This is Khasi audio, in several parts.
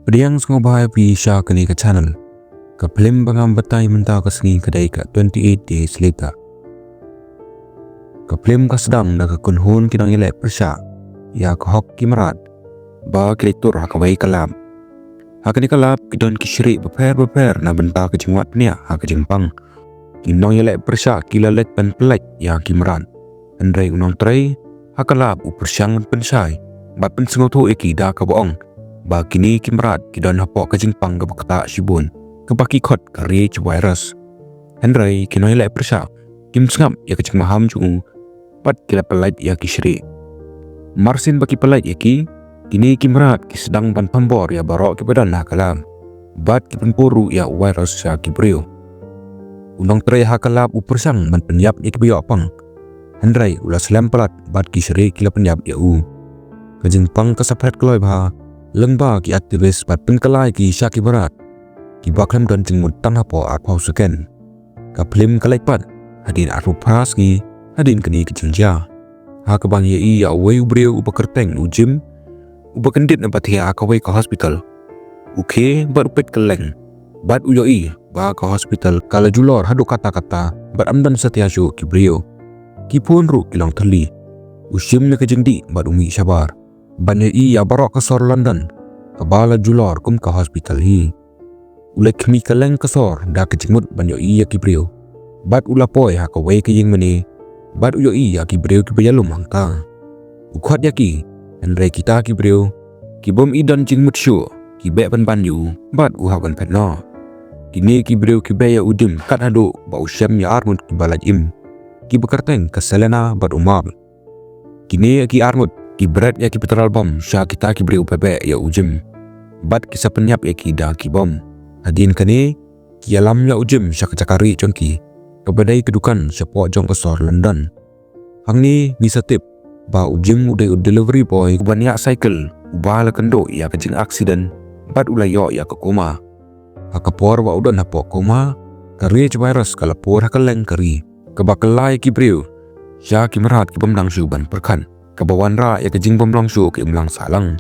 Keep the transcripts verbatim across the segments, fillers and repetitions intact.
Pdiang sngewbha ïa phi sha kane ka channel. Ka phlim ba ngam batai mynta ka sngi ka dei ka Twenty-eight Days Later. Ka phlim ka sdang da ka kynhun ki nongïaleh pyrshah ïa ka hok ki mrad ba ki leit tur ha kawei ka lab. Ha kane ka lab ki don ki shrieh bapher bapher na bynta ka jingwad bniah ha ka jingpang. Ki nongïaleh pyrshah ki la leit ban pyllait ïa ki mrad. Hynrei u nongtrei ha ka lab u pyrshang ban pynshai bad pynsngewthuh ïa ki da kaba ong ba kine ki mrad ki don hapoh ka jingpang kaba ktah shibun, kaba ki khot ka rage virus. Hynrei ki nongïaleh pyrshah kim sngap ïa ka jingmaham jong u bad ki la pyllait ïa ki shrieh. Mar shen ba ki pyllait ïa ki, kine ki mrad ki sdang ban thombor ïa baroh kiba don ha ka lab bad ki pynpur ruh ïa u virus sha ki briew. U nongtrei ha ka lab u pyrshang ban pynïap ïa kiba ïoh pang, hynrei u la slem palat bad ki shrieh ki la pynïap ïa u. Ka jingpang ka saphriang kloi bha lyngba ki aktivis bad pynkylla ïa ki sha ki mrad, kiba khlem don jingmut tang hapoh arphew second. Ka phlim ka leit pat hadien arphew phra sngi hadien kane ka jingjia, ha kaba ngi ïohi ïa uwei u briew uba kyrteng u Jim, uba kyndit na ba thiah ha kawei ka hospital. U khie bad u peit kylleng bad u ïohi ba ka hospital ka la julor haduh katta katta bad ym don satia shuh ki briew. Ki phone ruh ki long thylli. U shim ïa ka jingdih bad u mih shabar ban ïohi ïa baroh ka sor London kaba la julor kum ka hospital hi. U la khmih kylleng ka sor da ka jingmut ban ïohi ïa ki briew bad u la poi ha kawei ka ïing mane bad u ïohi ïa ki briew kiba ïalum hangta. U khot ïa ki, hynrei kita ki briew ki bym i don jingmut shuh, ki beh pynban ïa u bad u hap ban phet noh. Kine ki briew ki beh ïa u Jim kat haduh ba u shem ïa arngut kiba lait im, kiba kyrteng ka Selena bad u Mark. Kine ki arngut ki bret ïa ki petrol bom sha kita ki briew ba beh ïa u Jim bad ki sa pynïap ïa ki da ki bom. Hadien kane ki ïalam ïa u Jim sha ka jaka rieh jong ki, kaba dei ka dukan shapoh jong ka sor London. Hangne ngi sa tip ba u Jim u dei u delivery boy uba ñiah cycle, uba la kynduh ïa ka jingaccident bad u la ïoh ïa ka coma. Ha ka por ba u don hapoh coma, ka rage virus ka la pur ha kylleng ka ri, kaba kylla ïa ki briew sha ki mrad ki bym dang shuh ban pyrkhat, kaba wanrah ïa ka jingbymlong shuh ka imlang sahlang.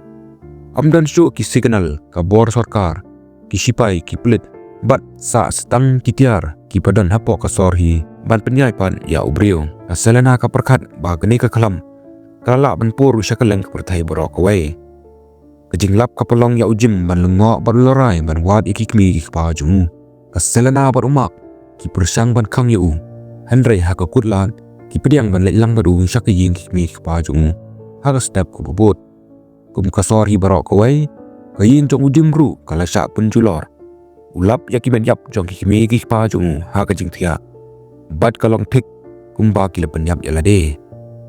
Ym don shuh ki signal ka bor sorkar, ki shipai, ki pulit bad sah shi tang ki tiar kiba don hapoh ka sor hi ban pynïaid pat ïa u briew. Ka Selena ka pyrkhat ba kane ka khlam ka la lah ban pur sha kylleng ka pyrthei baroh kawei. Ka jinglap ka pynlong ïa u Jim ban lyngngoh bad u lehrain ban wad ïa ki kmie ki kpa jong u. Ka Selena bad u Mark ki pyrshang ban khang ïa u, hynrei ha ka kut lad ki pdiang ban leit lang bad u sha ka ïing ki kmie ki kpa jong u ha ka step kaba bud. Kum ka sor hi baroh kawei, ka ïing jong u Jim ruh ka la shah pynjulor. U lap ïa ki met ïap jong ki kmie ki kpa jong u ha ka jingthiah bad ka long thik kumba ki la pynïap ïa lade.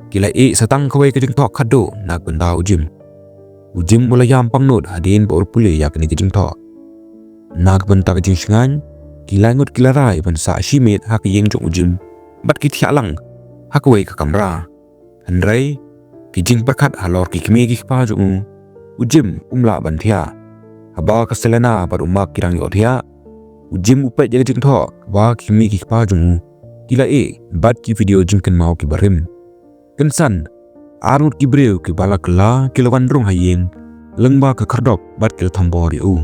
Ki la ïeh sa tang kawei ka jingthoh khadduh na ka bynta u Jim. U Jim u la ïam pangnud hadien ba u pule ïa kane ka jingthoh. Na ka bynta ka jingshngaiñ, ki lai ngut ki la rai ban sah shimet ha ka ïing jong u Jim bad ki thiah lang ha kawei ka kamra. Hynrei ki jingpyrkhat halor ki kmie ki kpa jong u, u Jim um lah ban thiah. Haba ka Selena bad u Mark ki dang ïohthiah, u Jim u peit ïa ka jingthoh ba ki kmie ki kpa jong u ki la ïeh bad ki video jingkynmaw kiba rim. Kynsan, arngut ki briew kiba la kylla ki la wan rung ha ïing lyngba ka khyrdop bad ki la thombor ïa u.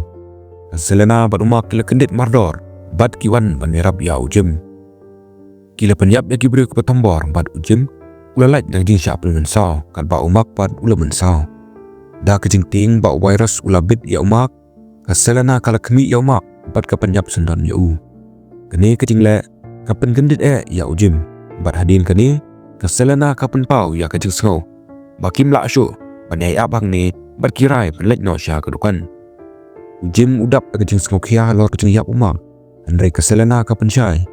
Ka Selena bad u Mark ki la kyndit mardor bad ki wan ban ïarap ïa u Jim. Ki la pynïap ïa ki briew kiba thombor bad u Jim u la lait da ka jingshah pynmynsaw, katba u Mark pat u la mynsaw. Da ka jingtieng ba u virus u la bit ïa u Mark, ka Selena ka la khmih ïa u Mark bad ka pynïap syndon ïa u. Kane ka jingleh ka pynkyndit eh ïa u Jim, bad hadien kane ka Selena ka pynpaw ïa ka jingsngew ba kim lah shuh ban ïai ap hangne bad ki rai ban leit noh sha ka dukan. U Jim u dap da ka jingsngewkhia halor ka jingïap u Mark, hynrei ka Selena ka pynshai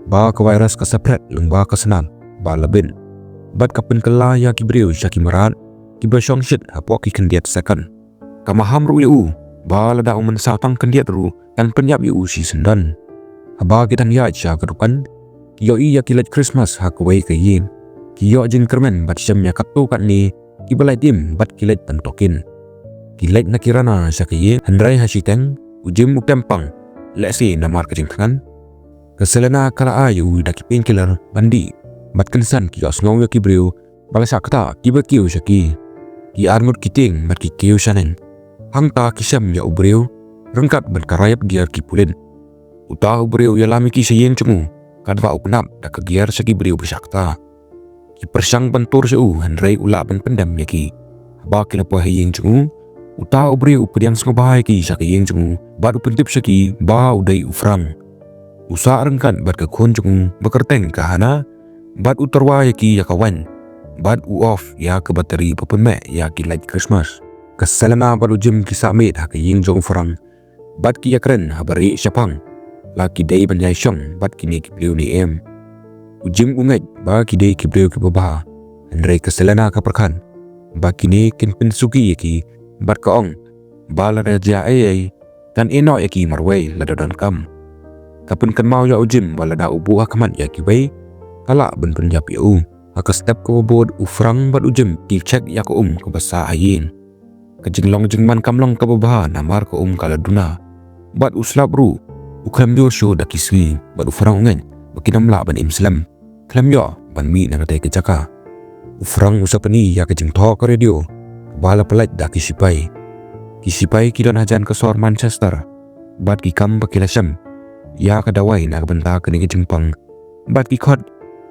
ba ka virus ka saphriang lyngba ka snam ba la bit, bad ka pynkylla ïa ki briew sha ki mrad kiba shong shit hapoh ki khyndiat second. Ka maham ruh ïa u ba lada u mynsaw tang khyndiat ruh kan pynïap ïa u shisyndon. Haba ki dang ïaid sha ka dukan, ki ïohi ïa ki light Christmas ha kawei ka ïing. Ki ïoh jingkyrmen bad shem ïa katto katne kiba lait im bad ki leit ban tohkit. Ki leit na ki rana sha ka ïing, hynrei ha shiteng u Jim u kem pang, lehse namar ka jingthngan. Ka Selena ka la ai ïa u da ki painkiller ban dih, bad kynsan ki ïohsngew ïa ki briew ba la shah ktah kiba kiew sha ki. Ki arngut ki tieng bad ki kiew shaneng. Hangta ki shem ïa u briew ryngkat bad ka raiot gear ki pulit. Uta u briew u ïalam ïa ki sha ïing jong u, katba u kynap da ka gear sha ki briew ba shah kata. Ki pyrshang ban tur sha u, hynrei u lah ban pyndem ïa ki. Haba ki la poi ha ïing jong u, uta u briew u pdiang sngewbha ïa ki sha ka ïing jong u, bad u pyntip sha ki ba u dei u Frank. U sah ryngkat bad ka khun jong u ba kyrteng ka Hana, bad u tyrwa ïa ki ïa ka waiñ, bad u off ïa ka battery ba pynmeh ïa ki light Christmas. Ka Selena bad u Jim ki sah miet ha ka ïing jong u Frank, bad ki ïakren ha barieh shaphang la ki dei ban ïai shong bad kine ki briew ne em. U Jim u ngeit ba ki dei ki briew kiba bha, hynrei ka Selena ka pyrkhat ba kine kin pynsuki ïa ki, bad ka ong ba lada jia ei ei, kan ïehnoh ïa ki marwei lada donkam. Ka pynkynmaw ïa u Jim ba lada u buh ha khmat ïa kiwei, ka lah ban pynïap ïa u. Ha ka step kaba bud, u Frank bad u Jim ki check ïa ka um kaba sah ha ïing. Ka jinglong jingman kam long kaba bha namar ka um ka la duna. Bad u slap ruh u khlem jur shuh da ki sngi, bad u Frank u ngeit ba kin ym lah ban im slem khlem ïoh ban mih na katei ka jaka. U Frank u sa pyni ïa ka jingthoh ka radio ba la pynlait da ki sipai. Ki sipai ki don hajan ka sor Manchester, bad ki kam ba ki la shem ïa ka dawai na ka bynta kane ka jingpang, bad ki khot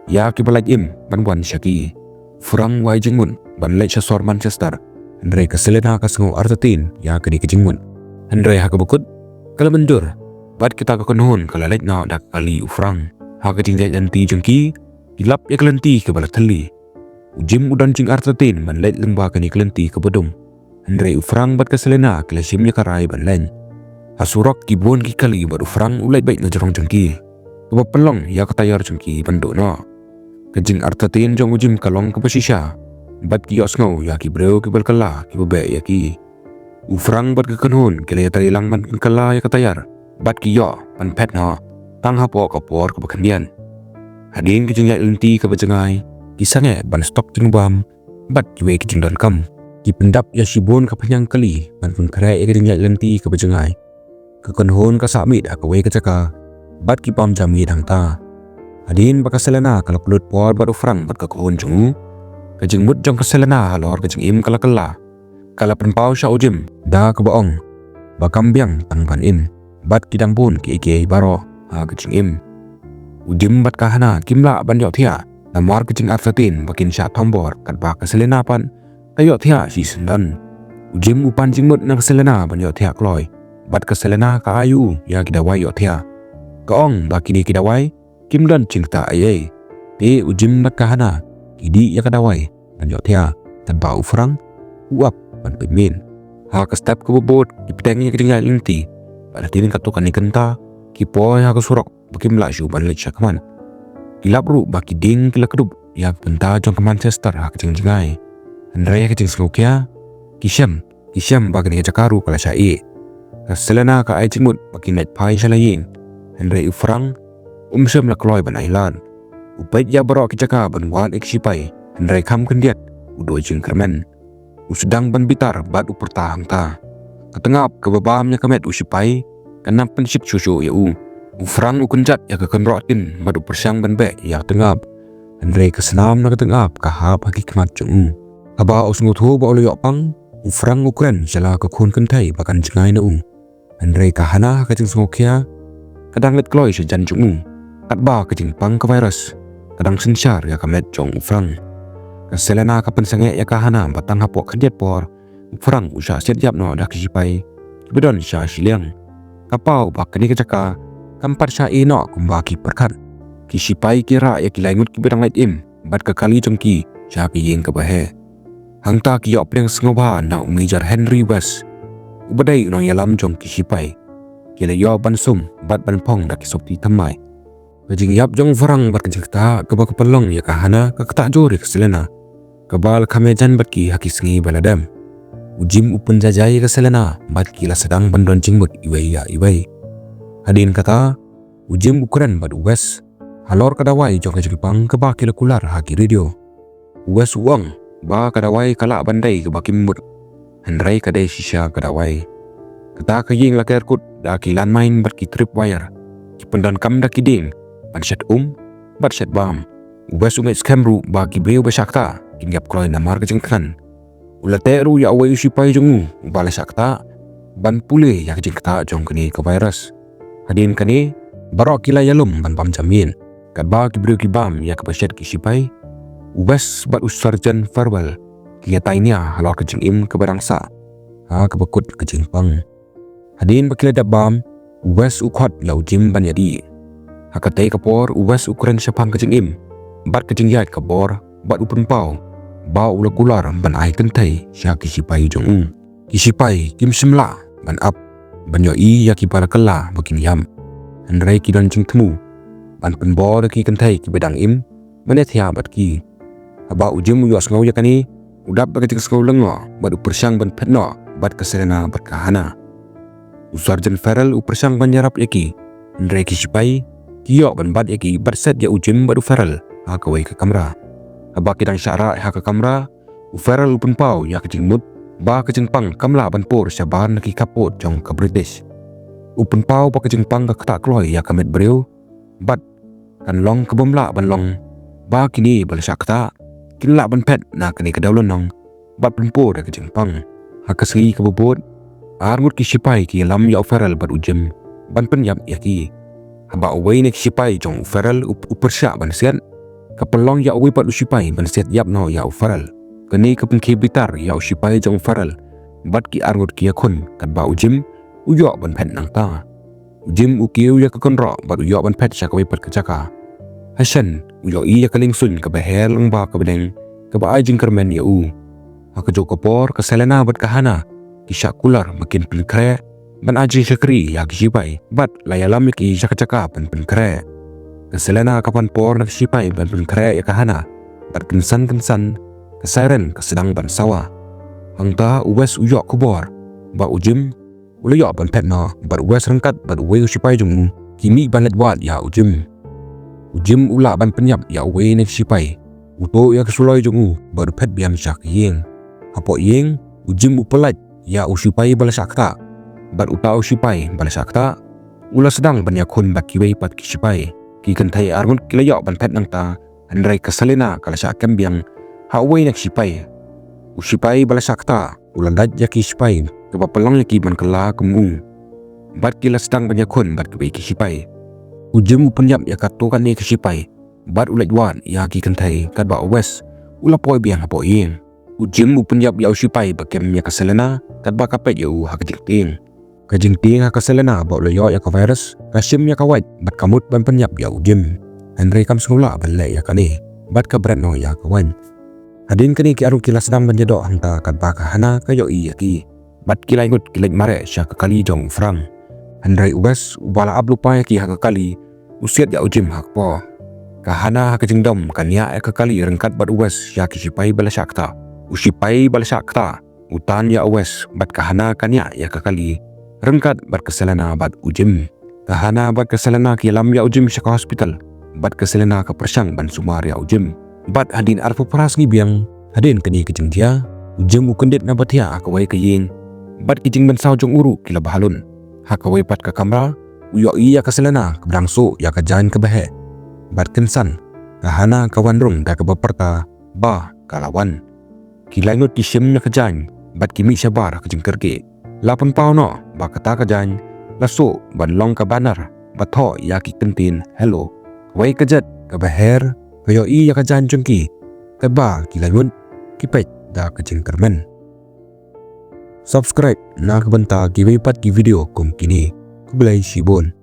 ïa kiba lait im ban wan sha ki. U Frank u ai jingmut ban leit sha sor Manchester, hynrei ka Selena ka sngew artatien ïa kane ka jingmut, hynrei ha kaba kut ka la mynjur, bad kita ka kynhun ka la leit noh da ka kali u Frank. Ha ka jingïaid lynti jong ki, ki lap ïa ka lynti kaba la thylli. U Jim u don jingartatien ban leit lyngba kane ka lynti kaba dum, hynrei u Frank bad ka Selena ki la shim ïa ka rai ban leit. Ha surok ki bun ki kali, bad u Frank u leit beit na jrong jong ki, kaba pynlong ïa ka tayar jong ki ban duh noh. Ka jingartatien jong u Jim ka long kaba shisha, bad ki ïohsngew ïa ki briew kiba la kylla kiba beh ïa ki. U Frank bad ka kynhun ki la ïatrei lang ban pynkylla ïa ka tayar, bad ki ïoh ban phet noh tang hapoh ka por kaba khyndiat. Hadien ka jingïaid lynti kaba jngai, ki sangeh ban stok jingbam bad kiwei ki jingdonkam. Ki pyndap ïa shibun ka phniang kali ban pynkhreh ïa ka jingïaid lynti kaba jngai. Ka kynhun ka sah miet ha kawei ka jaka, bad ki bam ja miet hangta. Hadien ba ka Selena ka la pynlut por bad u Frank bad ka kynhun jong u, ka jingmut jong ka Selena halor ka jingim ka la kylla. Ka la pynpaw sha u Jim da kaba ong ba kam biang tang ban im, bad ki dang bun kiei kiei baroh ha ka jingim. U Jim bad ka Hana kim lah ban ïohthiah namar ka jingartatien ba kin shah thombor, katba ka Selena pat ka ïohthiah shisyndon. U Jim u pan jingmut na ka Selena ban ïohthiah kloi, bad ka Selena ka ai ïa u ïa ki dawai ïohthiah. Ka ong ba kine ki dawai kim don jingktah ei ei. Te u Jim bad ka Hana ki dih ïa ka dawai ban ïohthiah, katba u Frank u ap ban pynmih. Ha ka step kaba bud, ki bteng ïa ka jingïaid lynti, bad hadien katto katne kynta ki poi ha ka surok ba kim lah shuh ban leit sha khmat. Ki lap ruh ba ki dieng ki la kdup ïa ka bynta jong ka Manchester ha ka jingjngai. Hynrei ha ka jingsngewkhia, ki shem ki shem ba kane ka jaka ruh ka la shah ïeh. Ka Selena ka ai jingmut ba kin leit phai sha la ïing, hynrei u Frank um shym la kloi ban ailad. U peit ïa baroh ki jaka ban wad ïa ki sipai, hynrei kham khyndiat u duh jingkyrmen. U sdang ban bitar bad u pyrta hangta. Ka tyngab kaba bam ïa ka met u sipai ka nang pynshit shuh shuh ïa u. U Frank u kynjat ïa ka kynroh tin bad u pyrshang ban beh ïa ka tyngab, hynrei ka snam na ka tyngab ka hap ha ki khmat jong u. Haba u sngewthuh ba u la ïoh pang, u Frank u kren sha la ka khun kynthei ba kan jngai na u. Hynrei ka Hana ha ka jingsngewkhia ka dang leit kloi sha jan jong u, katba ka jingpang ka virus ka dang synshar ïa ka met jong u Frank. Ka Selena ka pynsangeh ïa ka Hana ba tang hapoh khyndiat por u Frank u shah siat ïap noh da ki sipai kiba don sha shiliang. Ka paw ba kane ka jaka kam pat shah ïeh noh kumba ki pyrkhat. Ki sipai ki rah ïa ki lai ngut kiba dang leit im bad ka kali jong ki sha ka ïing kaba heh. Hangta ki ïoh pdiang sngewbha na u Major Henry West, uba dei u nongïalam jong ki sipai. Ki la ïoh ban sum bad ban phong da ki sopti thymmai. Ka jingïap jong u Frank bad ka jingktah kaba ka pynlong ïa ka Hana ka ktah jur ïa ka Selena, kaba la kham ïajan bad ki ha ki sngi ba la dep. U Jim u pynjaijai ïa ka Selena bad ki la sdang ban don jingmut iwei ïa iwei. Hadien kata, u Jim u kren bad u West halor ka dawai jong ka jingpang kaba ki la kular ha ki radio. U West u ong ba ka dawai ka lah ban dei kaba kim mut, hynrei ka dei shisha ka dawai. Kata ka ïing la ker kut da ki landmine bad ki tripwire. Ki pyndonkam da ki dieng ban shet um bad shet bam. U West u ngeit skhem ruh ba ki briew ba shah ktah kin ïap kloi namar ka jingthngan. U la teh ruh ïa uwei u sipai jong u uba la shah ktah ban pule ïa ka jingktah jong kane ka virus. Hadien kane, baroh ki la ïalum ban bam jamin. Katba ki briew ki bam ïa kaba shet ki shipai, u West bad u Sergeant Farwell ki ïatai nia halor ka jingim kaba dang sah ha kaba kut ka jingpang. Hadien ba ki la dep bam, u West u khot ïa u Jim ban ïadih. Ha katei ka por u West u kren shaphang ka jingim bad ka jingïaid ka bor bad u pynpaw ba u la kular ban ai kynthei sha ki shipai jong u. Ki shipai kim shym lah ban ap ban ïohi ïa kiba la kylla ba kin ïap, hynrei ki don jingthmu ban pynbor ïa ki kynthei kiba dang im ban ïathiah bad ki. Haba u Jim u ïohsngew ïa kane, u dap da ka jingsngew lyngngoh bad u pyrshang ban phet noh bad ka Selena bad ka Hana. U Sergeant Farrell u pyrshang ban ïarap ïa ki, hynrei ki shipai ki ïoh ban bat ïa ki bad set ïa u Jim bad u Farrell ha kawei ka kamra. Haba ki dang shah rah ha ka kamra, u Farrell u pynpaw ïa ka jingmut ba ka jingpang kam lah ban pur shabar na ki khappud jong ka British. U pynpaw ba ka jingpang ka ktah kloi ïa ka met briew bad kan long kaba ym lah ban long ba kine ba la shah ktah kin lah ban phet na kane ka dewlynnong bad pynpur ïa ka jingpang. Ha ka sngi kaba bud, arngut ki shipai ki ïalam ïa u Farrell bad u Jim ban pynïap ïa ki. Haba uwei na ki shipai jong u Farrell u, u pyrshah ban siat, ka pynlong ïa uwei pat u shipai ban siat ïap noh ïa u Farrell. Kane ka pynkhie bitar ïa u shipai jong u Farrell bad ki arngut ki ïakhun, katba u Jim u ïoh ban phet nangta. U Jim u kiew ïa ka kynroh bad u ïoh ban phet sha kawei pat ka jaka. Ha shen u ïohi ïa ka liengsuiñ kaba her lyngba ka bneng kaba ai jingkyrmen ïa u. Ha kajuh ka por ka Selena bad ka Hana ki shah kular ba kin pynkhreh ban ai jingshakri ïa ki shipai bad la ïalam ïa ki sha ka jaka ban pynkhreh. Ka Selena ka pan por na ki shipai ban pynkhreh ïa ka Hana bad kynsan kynsan ka siren ka sdang ban sawa. Hangta u West u ïoh khubor ba u Jim u la ïoh ban phet noh bad u West ryngkat bad uwei u shipai jong u ki mih ban leit wad ïa u Jim. U Jim u lah ban pynïap ïa uwei na ki shipai. U tuh ïa ka suloi jong u bad u phet biang sha ka ïing. Hapoh ïing, u Jim u pyllait ïa u shipai ba la shah ktah bad uta u shipai ba la shah ktah u la sdang ban ïakhun bad kiwei pat ki shipai. Ki kynthei arngut ki la ïoh ban phet nangta, hynrei ka Selena ka la shah kem biang ha uwei na ki shipai. U shipai ba la shah ktah u la dait ïa ki shipai kaba pynlong ïa ki ban kylla kum u. Bad ki la sdang ban ïakhun bad kiwei ki shipai. U Jim u pynïap ïa katto katne ki shipai bad u leit wad ïa ki kynthei, katba u West u la poi biang hapoh ïing. U Jim u pynïap ïa u shipai ba kem ïa ka Selena katba ka peit ïa u ha ka jingtieng. Ka jingtieng ha ka Selena ba u la ïoh ïa ka virus ka shim ïa ka wait bad ka mut ban pynïap ïa u Jim. Hynrei kam sngewlah ban leh ïa kane bad ka bret noh ïa ka wait. Hadien kane ki arngut ki la sdang ban ïadoh hangta katba ka Hana ka ïohi ïa ki. Bad ki laingut ki leit mareh sha ka kali jong u Frank. Hynrei u West uba la ap lypa ïa ki ha ka kali u siat ïa u Jim ha kpoh. Ka Hana ha ka jingdom ka niah ïa ka kali ryngkat bad u West ïa ki shipai ba la shah ktah. U shipai ba la shah ktah u tan ïa u West bad ka Hana ka niah ïa ka kali ryngkat bad ka Selena bad u Jim. Ka Hana bad ka Selena ki ïalam ïa u Jim sha ka hospital bad ka Selena ka pyrshang ban sumar ïa u Jim. Bad hadien arphew phra sngi biang hadien kane ka jingthiah, u Jim u kyndit na ba thiah ha kawei ka ïing bad ki jingmynsaw jong u ruh ki la bha lut. Ha kawei pat ka kamra u ïohi ïa ka Selena kaba dang suh ïa ka jaiñ kaba heh. Bad kynsan ka Hana ka wan rung da kaba pyrta ba ka la wan. Ki laingut ki shim ïa ka jaiñ bad ki mih shabar ha ka jingkyrkieh. La pynpaw noh ba kata ka jaiñ la suh ban long ka banner ba thoh ïa ki kyntien hello. Kawei ka jait kaba her ka ïohi ïa ka jaiñ jong ki katba ki laingut ki peit da ka jingkyrmen. Subscribe na ka bynta kiwei pat ki video kum kine. Khublei shibun.